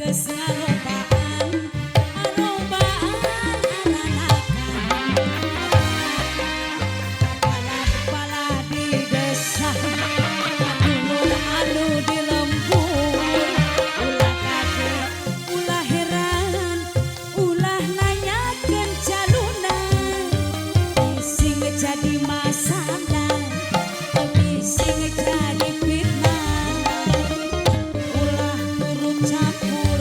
Geus ngalobaan arobaan ananakan kepala-kepala di desa dulur anu di lembur ulah kaget ulah heran ulah nanyakeun jaluna sing jadi masalah sing jadi fitnah ulah turut campur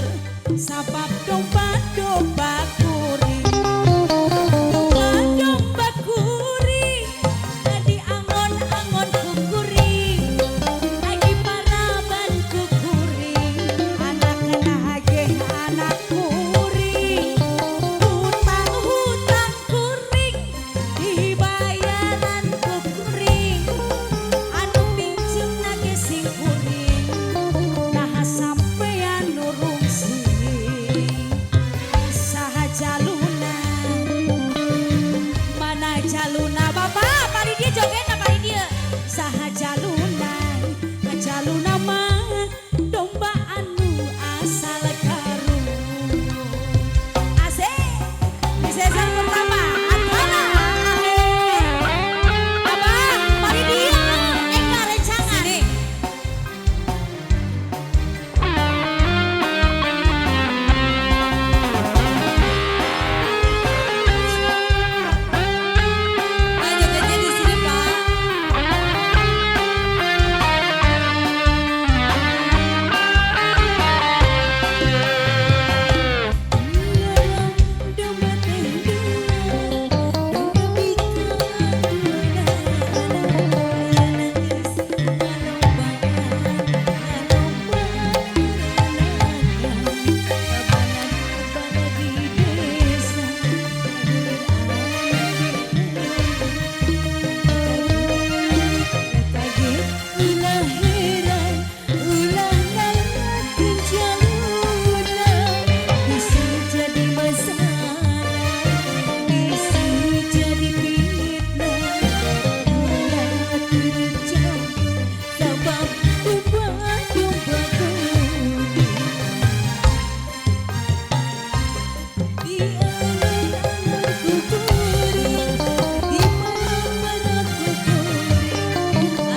sabab domba-domba kuring domba-domba kuring di angon-angon ku kuring lagi paraban ku kuring anak nage anak kuring hutang-hutang kuring dibayaran ku kuring anu minjem nage sing kuring nah sampean nu rungsing saha jaluna mana jaluna bapak pari dia joget pari dia saha jaluna jaluna mah domba anu asal Garut. Asik di season pertama Antara Abah pari dia Eka rencangan sini. Pak, jogetnya di sini, Pak. Domba teh dua, domba bikang ayana geus ngalobaan, ngalobaan kepala-kepala di desa, dulur anu di kaget ulah heran ulah nanyakeun jaluna bisi jadi masalah bisi jadi fitnah ulah turut campur sabab domba-domba kuring di angon-angon ku kuring di mana-mana ku kuring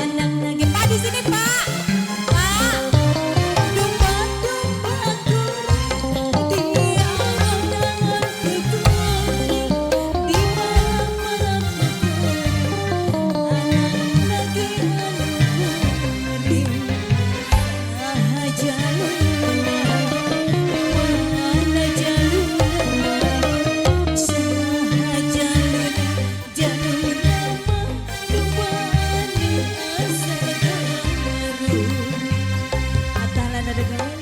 Anak nage Pak di sini, Pak. Pak. Domba-domba kuring di angon-angon ku kuring di mana-mana ku kuring anak nage anu kuring saha jaluna mana jaluna saha jaluna jaluna mah domba anu asal Garut. Atalan ada gawe.